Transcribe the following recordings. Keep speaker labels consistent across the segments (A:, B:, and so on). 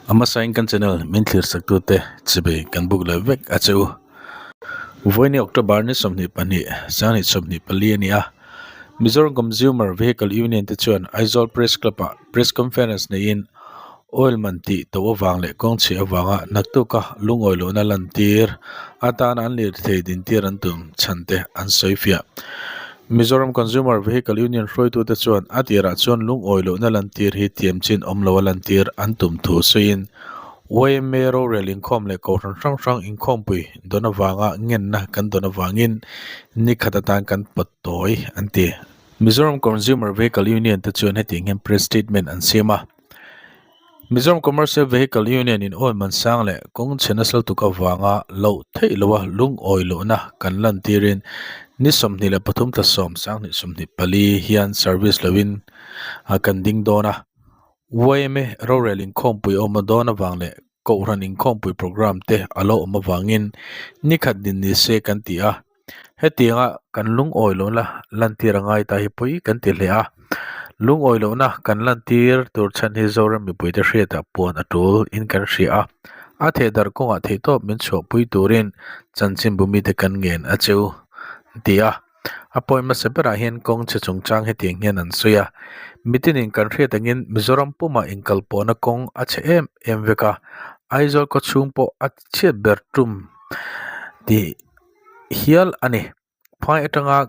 A: A hmasain kan channel min thlir saktute chibei kan buk leh vek a che u. Vawiini October ni 22, 2024 a ni a, Mizoram Consumer Vehicle Union te chuan Aizawl Press Club ah Press Conference neiin Oil man tih to avang leh kawng chhia avanga naktuka lungawi lohna lantir atana an lirthei dintir an tum chhan te an sawi fiah. Mizoram Consumer Vehicle Union hruaitute chuan a tirah chuan lungawi lohna lantir hi thiam chin awm loa lantir an tum thu sawiin yma rorel inkhawm leh kohhran hrang hrang inkhawmpui dawn avanga ngenna kan dawn avangin ni khat atan kan pawt tawi an ti. Mizoram Consumer Vehicle Union te chuan hetiang hian press statement an siam a. Mizoram Commercial Vehicle Union in oil man sang leh kawng chhe nasa lutuk avanga loh theih loha lungawi lohna kan lantirin ni 23 thla 7 2024 hian service loin kan ding dawn a. Yma rorel inkhawmpui awm a dawn avang leh Kohhran inkhawmpui programme te a lo awm avangin ni khat din ni se kan ti a. Hetianga kan lungawi lohna lantir a ngai ta hi pawi kan ti hle a, lungawi lohna kan lantir tur chhan hi Zoram mipuite hriatah puan a tul in kan hria a, a thehdarh kawngah theihtawp min chhuahpui turin chanchinbu mite kan ngen a cheu an ti a. A pawi hmasa berah hian kawng chhe chungchang hetiang hian an sawi a, mitinin kan hriat angin Mizoram pumah inkalpawhna kawng a chhe em em vek a, Aizawl khawchhung pawh a chhiat ber tum tih hial a ni. Phai atanga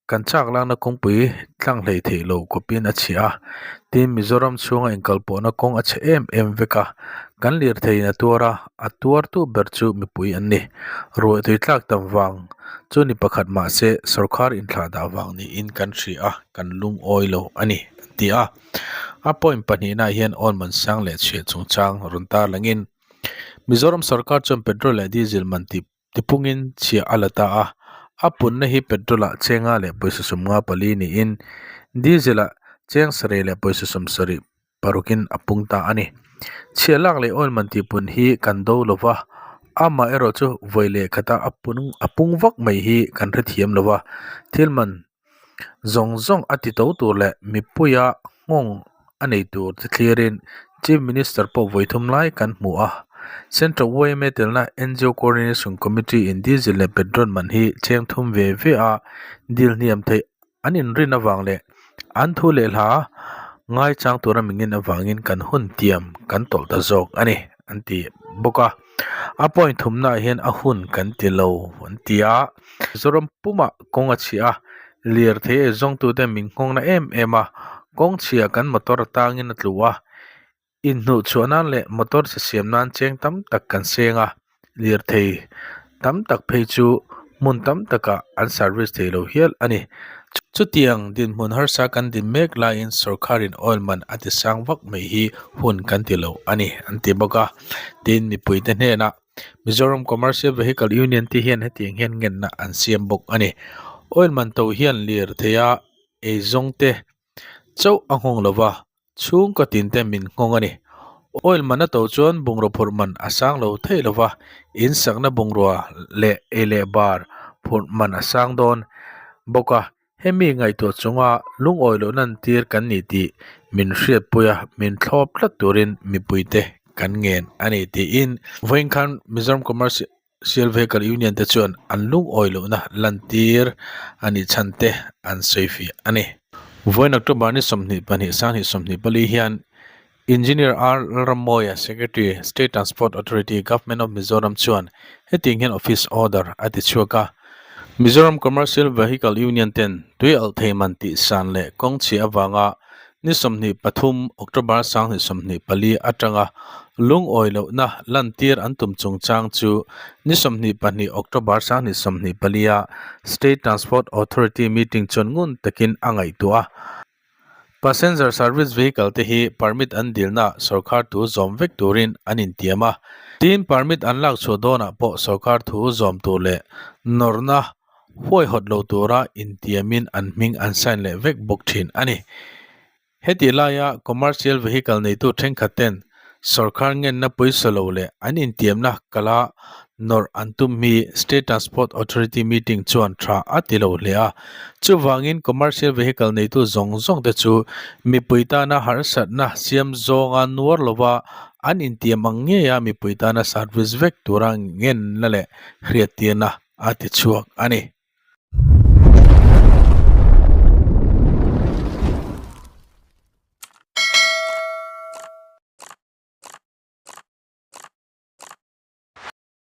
A: kan chak lakna kawngpui tlang hlei theih lo khawpin a chhia a, tin Mizoram chhunga inkalpawhna kawng a chhe em em vek a, kan lirtheiin a tuar a, a tuartu ber chu mipui an ni. Ruahtui tlak tam vang chu ni pakhat mahse sawrkar inthlah dah vang niin kan hria a, kan lungawi lo a ni an ti a. A point pahnihnaah hian awn man sang leh chhiah chungchang rawn tarlangin Mizoram sawrkar chuan petrol leh diesel man tih Tipungin chhiah a la ta a, a punna hi petrol-ah chenga leh pawisa 54 niin diesel-ah cheng sarih leh pawisa 76 in a pung ta a ni. Chhiah lak leh oil man tihpun hi kan do lo va, amaherawh chu vawi leh khata a pung a pung vak mai hi kan hrethiam lo va, thil man zawng zawng a ti to tur leh mipuia nghawng a nei tur te thlirin Chief Minister pawh vawi thum lai kan hmu a. Central yma telna ngo Coordination Committee in diesel leh petrol man hi cheng thum ve ve a dil hniam theih an inrin avang leh an thu leh hla ngaichang tura mingin avangin kan hun tiam kan tawlh ta zawk a ni an ti bawk a. A point thumnaah hian a hun kan ti lo an ti a. Zoram pumah kawng a chhia a, lirthei ei zawngtute min nghawng na em em a, kawng chhia kan motor atangin a tlu a, inhnuh chhuah nan leh motor chhe siam nan cheng tam tak kan seng a, lirthei tam tak phei chu hmun tam takah an service thei lo hial a ni. Chutiang dinhmun harsa kan din mek laiin sawrkharin oil man a ti sang vak mai hi hun kan ti lo a ni an ti bawk a, tin mipuite hnenah Mizoram Commercial Vehicle Union te hian hetiang hian ngenna an siam bawk a ni. Oil man to hian lirtheia eizawng te chauh a nghawng lo va, chhungkaw tin te min nghawng a ni. Oil man a to chuan bungraw phurh man a sang lo thei lo va, in sakna bungrua leh ei leh bar phurh man a sang dawn bawk a. Hemi ngaihtuah chunga lungawi loh nan tir kan ni tih min hriatpui a, min thlawp tlat turin mipuite kan ngen a ni tiin vawiin khan Mizoram Commercial Vehicle Union te chuan an lungawi lohna lantir a nih chhan te an sawi fiah a ni. Vawiin October ni 22 2024 hian Engineer R Lalrammawia, Secretary, State Transport Authority, Government of Mizoram chuan hetiang hian office order a ti chhuak a. Mizoram Commercial Vehicle Union ten tui alh thei man tih san leh kawng chhia avanga ni 23 October 2024 atanga lungawi lohna lantir an tum chungchang chu ni 22 October 2024 a State Transport Authority meeting chuan ngun takin a ngaihtuah a. Passenger service vehicle te hi permit an dilna sorkar thu zawm vek turin an intiam a, tin permit an lak chhuah dawnah pawh sorkar thu zawm tur leh nawrhna huaihawt lo tura intiamin an hming an sign leh vek bawk thin a ni. Hetih laia commercial vehicle neitu thenkhat ten Sorkar ngenna pawisa lo leh an intiamna kala nawrh an tum hi State Transport Authority meeting chuan tha a ti lo hle a. Chuvangin commercial vehicle neitu zawng zawng te chu mipui tana harsatna siam zawnga nuar lova An intiam ang ngeia mipui tana service vek tura ngenna leh hriattirna a ti chhuak a ni.